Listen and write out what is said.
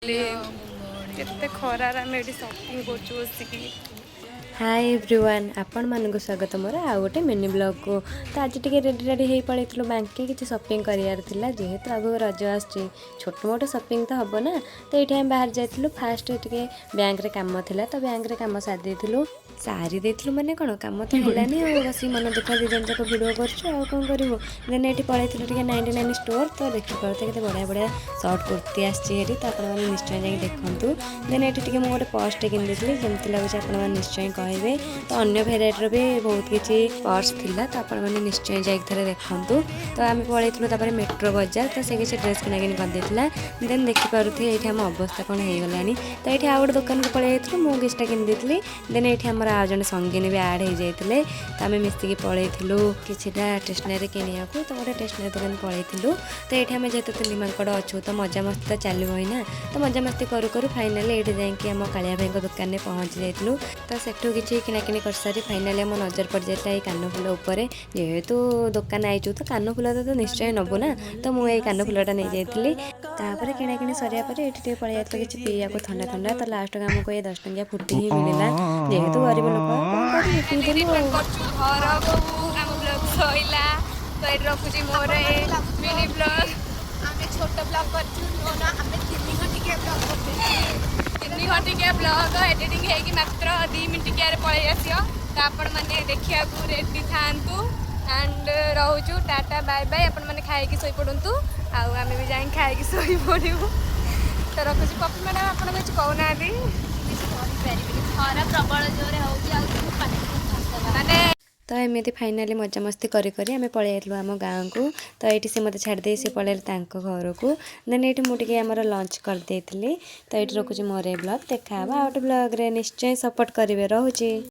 କେତେ ଖରାରେ ଆମେ ଏଠି ସପିଂ କରୁଛୁ ବସିକି। ହାଇ ଏଭ୍ରିୱାନ୍, ଆପଣମାନଙ୍କୁ ସ୍ୱାଗତ ମୋର ଆଉ ଗୋଟେ ମିନି ବ୍ଲଗ୍କୁ। ତ ଆଜି ଟିକେ ରେଡ଼ି ରେଡ଼ି ହେଇ ପଳେଇଥିଲୁ ବାଙ୍କି, କିଛି ସପିଂ କରିବାର ଥିଲା। ଯେହେତୁ ଆଗକୁ ରଜ ଆସୁଛି, ଛୋଟ ମୋଟ ସପିଂ ତ ହେବ ନା। ତ ଏଇଠି ଆମେ ବାହାରି ଯାଇଥିଲୁ। ଫାଷ୍ଟ ଟିକେ ବ୍ୟାଙ୍କରେ କାମ ଥିଲା, ତ ବ୍ୟାଙ୍କରେ କାମ ସାରି ଦେଇଥିଲୁ। ସାରି ଦେଇଥିଲୁ ମାନେ କ'ଣ, କାମ ତ ହେଲାନି ଆଉ ବସିକି ମନ ଦୁଃଖ, ଦୁଇ ଜଣ ଯାକ ଭିଡ଼ିଓ କରୁଛୁ, ଆଉ କ'ଣ କରିବୁ? ଦେନ୍ ଏଇଠି ପଳେଇଥିଲୁ ଟିକେ 99 ଷ୍ଟୋର୍। ତ ଦେଖିପାରୁଥିବେ କେତେ ବଢ଼ିଆ ବଢ଼ିଆ ସର୍ଟ କୁର୍ତ୍ତି ଆସିଛି ହେରି। ତ ଆପଣମାନେ ନିଶ୍ଚୟ ଯାଇକି ଦେଖନ୍ତୁ। ଦେନ୍ ଏଇଠି ଟିକେ ମୁଁ ଗୋଟେ ପର୍ସଟେ କିଣିଦେଇଥିଲି। ଯେମିତି ଲାଗୁଛି ଆପଣମାନେ ନିଶ୍ଚୟ କହିବେ। ତ ଅନ୍ୟ ଭେରାଇଟିର ବି ବହୁତ କିଛି ପର୍ସ ଥିଲା, ତ ଆପଣମାନେ ନିଶ୍ଚୟ ଯାଇକି ଥରେ ଦେଖନ୍ତୁ। ତ ଆମେ ପଳେଇଥିଲୁ ତାପରେ ମେଟ୍ରୋ ବଜାର। ତ ସେ କିଛି ଡ୍ରେସ୍ କିଣାକିଣି କରିଦେଇଥିଲା। ଦେନ୍ ଦେଖିପାରୁଥିବେ ଏଇଠି ଆମ ଅବସ୍ଥା କ'ଣ ହେଇଗଲାଣି। ତ ଏଇଠି ଆଉ ଗୋଟେ ଦୋକାନକୁ ପଳେଇ ଯାଇଥିଲୁ, ମୁଁ କିଛିଟା କିଣିଦେଇଥିଲି। ଦେନ୍ ଏଇଠି ଆମର ଆଉ ଜଣେ ସଙ୍ଗିନୀ ବି ଆଡ଼୍ ହେଇଯାଇଥିଲେ। ତ ଆମେ ମିଶିକି ପଳେଇଥିଲୁ କିଛିଟା ଷ୍ଟେସନାରୀ କିଣିବାକୁ। ତ ଗୋଟେ ଷ୍ଟେସନାରୀ ଦୋକାନ ପଳେଇଥିଲୁ। ତ ଏଇଠି ଆମେ ଯେହେତୁ ତିନି ମାଙ୍କଡ଼ ଅଛୁ, ତ ମଜାମସ୍ତି ତ ଚାଲିବ ହିଁ ନା। ତ ମଜାମସ୍ତି କରୁ କରୁ ଫାଇନାଲି ଏଇଠି ଯାଇକି ଆମ କାଳିଆ ଭାଇଙ୍କ ଦୋକାନରେ ପହଞ୍ଚି ଯାଇଥିଲୁ। ତ ସେଠୁ କିଛି କିଣାକିଣି କରିସାରି ଫାଇନାଲି ଆମ ନଜର ପଡ଼ିଯାଇଥିଲା ଏଇ କାନଫୁଲ ଉପରେ। ଯେହେତୁ ଦୋକାନ ଆଇଛୁ, ତ କାନଫୁଲ ତ ନିଶ୍ଚୟ ନେବୁ ନା। ତ ମୁଁ ଏଇ କାନଫୁଲଟା ନେଇଯାଇଥିଲି। ତାପରେ କିଣାକିଣି ସରିବା ପରେ ଏଇଠି ଟିକେ ପଳେଇ ଯାଇଥିଲୁ କିଛି ପିଇବାକୁ, ଥଣ୍ଡା ଥଣ୍ଡା। ତ ଲାଷ୍ଟକୁ ଆମକୁ ଏଇ 10 ଟଙ୍କିଆ ଫୁଟି ହିଁ ମିଳିଲା। ଯେହେତୁ ଗରିବ ଲୋକ, କ'ଣ କରିବୁ, ପିଇଦେଲୁ ଆଉ। କରୁଛୁ ଘରକୁ। ଆମ ବ୍ଲଗ୍ ସଇଲା। ତ ଏଇଠି ରଖୁଛି ମୋର ଏ ମିନି ବ୍ଲଗ୍। ଆମେ ଛୋଟ ବ୍ଲଗ୍ କରିଛୁ ନୁହଁ ନା, ଆମେ 3 ଘଣ୍ଟିକିଆ ବ୍ଲଗ୍ କରିଛୁ। 3 ଘଣ୍ଟିକିଆ ବ୍ଲଗ୍ ଏଡିଟିଂ ହେଇକି ମାତ୍ର 2 ମିନିଟିକିଆରେ ପଳେଇ ଆସିବ। ତ ଆପଣମାନେ ଦେଖିବାକୁ ରେଡ଼ି ଥାଆନ୍ତୁ। ଆଣ୍ଡ ରହୁଛୁ, ଟାଟା, ବାଏ ବାଏ। ଆପଣମାନେ ଖାଇକି ଶୋଇପଡ଼ନ୍ତୁ ଆଉ ଆମେ ବି ଯାଇକି ଖାଇକି ଶୋଇପଡ଼ିବୁ। ତ ରଖୁଛି। ପପି ମ୍ୟାଡ଼ାମ୍, ଆପଣ କିଛି କହୁନାହାନ୍ତି? କିଛି କରିପାରିବିନି, ଖରା ପ୍ରବଳ ଜୋରେ ହେଉଛି ଆଉ ପାଟି ମାନେ ତ ଏମିତି ଫାଇନାଲି ମଜାମସ୍ତି କରି କରି ଆମେ ପଳେଇ ଯାଇଥିଲୁ ଆମ ଗାଁକୁ। ତ ଏଇଠି ସେ ମୋତେ ଛାଡ଼ିଦେଇ ସେ ପଳେଇଲେ ତାଙ୍କ ଘରକୁ। ଦେନ୍ ଏଇଠି ମୁଁ ଟିକେ ଆମର ଲଞ୍ଚ କରିଦେଇଥିଲି। ତ ଏଇଠି ରଖୁଛି ମୋର ଏ ବ୍ଲଗ୍। ଦେଖା ହେବ ଆଉ ଗୋଟେ ବ୍ଲଗ୍ରେ। ନିଶ୍ଚୟ ସପୋର୍ଟ କରିବେ। ରହୁଛି।